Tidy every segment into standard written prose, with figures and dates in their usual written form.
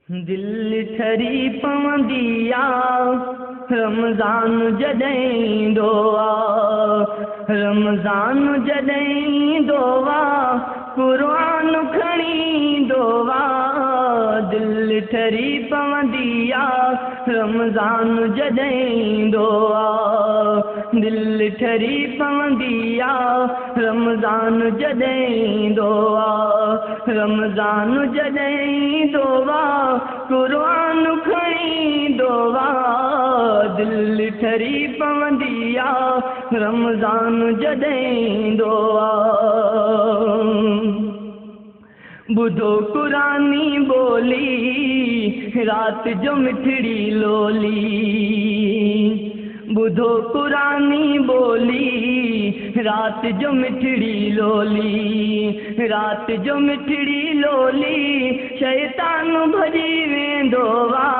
दिलि ठरी पवंदी आ, रमज़ान जॾहिं ईंदो आ, रमज़ान जॾहिं ईंदो आ, क़ुरान खणी ईंदो आ, दिलि ठरी पवंदी आ, रमज़ान जॾहिं ईंदो आ, दिलि ठरी पवंदी आ, रमज़ान जॾहिं ईंदो आ, रमज़ान जॾहिं ईंदो आ, क़ुरान खणी ईंदो आ, दिलि ठरी पवंदी आ, रमज़ान जॾहिं ईंदो आ। ॿुधो कुरानी ॿोली, राति जो मिठड़ी लोली, ॿुधो कुरानी ॿोली, राति जो मिठड़ी लोली, राति जो मिठड़ी लोली, शैतान भॼी वेंदो आ,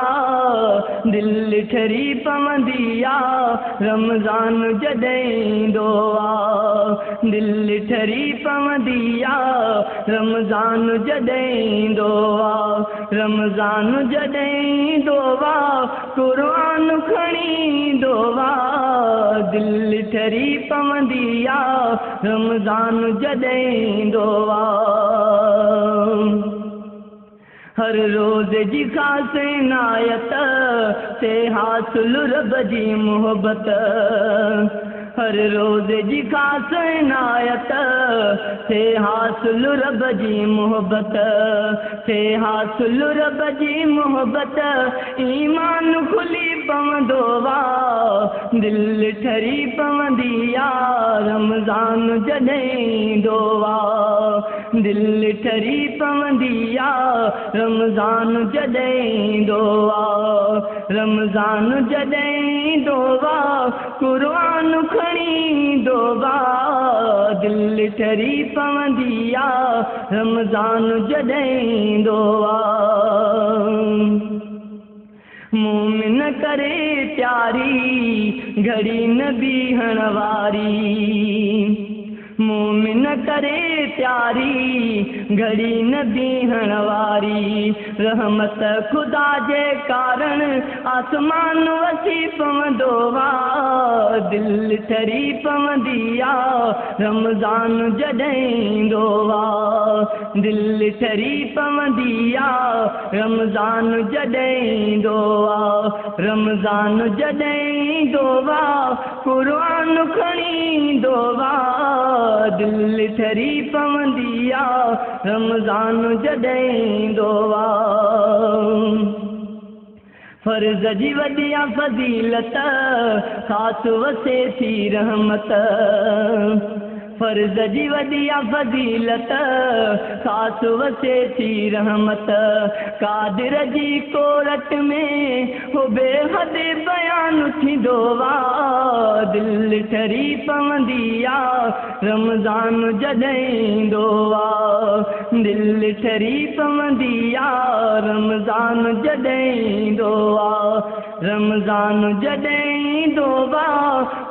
दिलि ठरी पवंदी आ, रमज़ान जॾहिं ईंदो आ, दिलि ठरी पवंदी आ, रमज़ान जॾहिं ईंदो आ, रमज़ान जॾहिं ईंदो आ, क़ुरान खणी ईंदो आ, दिलि ठरी पवंदी आ, रमज़ान जॾहिं ईंदो आ। हर रोज़ जी ख़ासि इनायत, ते हासिल रब जी मोहबत, हर रोज़ जी ख़ासि इनायत, ते हासिल रब जी मोहबत, ते हासिल रब जी मोहबत, ईमान खुली पवंदो आ, दिलि ठरी पवंदी आ, रमज़ान जॾहिं ईंदो आ, दिलि ठरी पवंदी आ, रमज़ान जॾहिं ईंदो आ, रमज़ान जॾहिं ईंदो आ, क़ुरान खणी ईंदो आ, दिलि ठरी पवंदी आ, रमज़ान जॾहिं ईंदो आ। मोमिन करे तयारी, घड़ी न बीहण वारी, मोमिन करे तयारी, घड़ी न बीहण वारी, रहमत ख़ुदा जे कारण आसमान वसी पवंदो आ, दिलि ठरी पवंदी आ, रमज़ान जॾहिं ईंदो आ, दिलि ठरी पवंदी आ, रमज़ान जॾहिं ईंदो आ, रमज़ान जॾहिं ईंदो आ, क़ुरान खणी ईंदो आ, दिलि ठरी पवंदी आ, रमज़ान जॾहिं ईंदो आ। फ़र्ज़ जी वॾी आहे फ़ज़ीलत, ख़ासि वसे थी रहमत, फ़र्ज़ जी वॾी आहे फ़ज़ीलत, ख़ासि वसे थी रहमत, कादिर जी कोरट में हो बेहद बयान थींदो आ, दिलि ठरी पवंदी आ, रमज़ान जॾहिं ईंदो आ, दिलि ठरी पवंदी आ, रमज़ान जॾहिं ईंदो आ, रमज़ान जॾहिं ईंदो आ,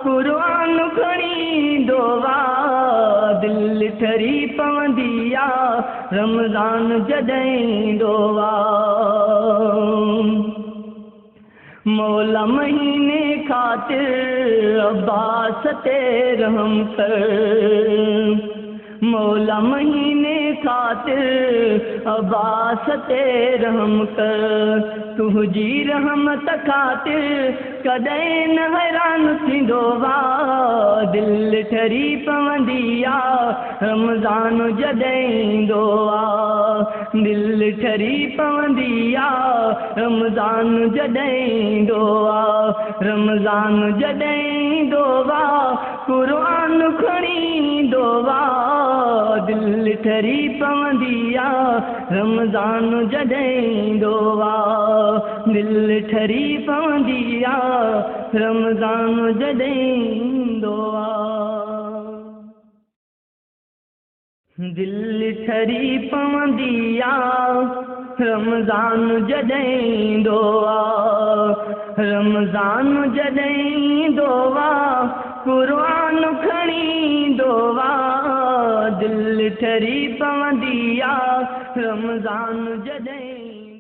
क़ुरान खणी ईंदो आ, दिलि ठरी पवंदी आ, रमज़ान जॾहिं ईंदो आ। मौला महीने ख़ातिर अब्बास ते रहम कर, मौला महीने ख़ातिर अब्बास ते रहम कर, तुंहिंजी रहमत ख़ातिर कॾहिं न हैरान थींदो आ, दिलि ठरी पवंदी आ, रमज़ान जॾहिं ईंदो आ, दिलि ठरी पवंदी आ, रमज़ान जॾहिं ईंदो आ, रमज़ान जॾहिं ईंदो आ, क़ुरान खणी ईंदो आ, दिलि ठरी पवंदी आ, रमज़ान जॾहिं ईंदो आ, दिलि ठरी पवंदी आ, रमज़ान जॾहिं ईंदो आ। दिलि ठरी पवंदी आ, रमज़ान जॾहिं ईंदो आ, रमज़ान जॾहिं ईंदो आ, क़ुरान खणी ईंदो आ, दिलि ठरी पवंदी आ, रमज़ान जॾहिं।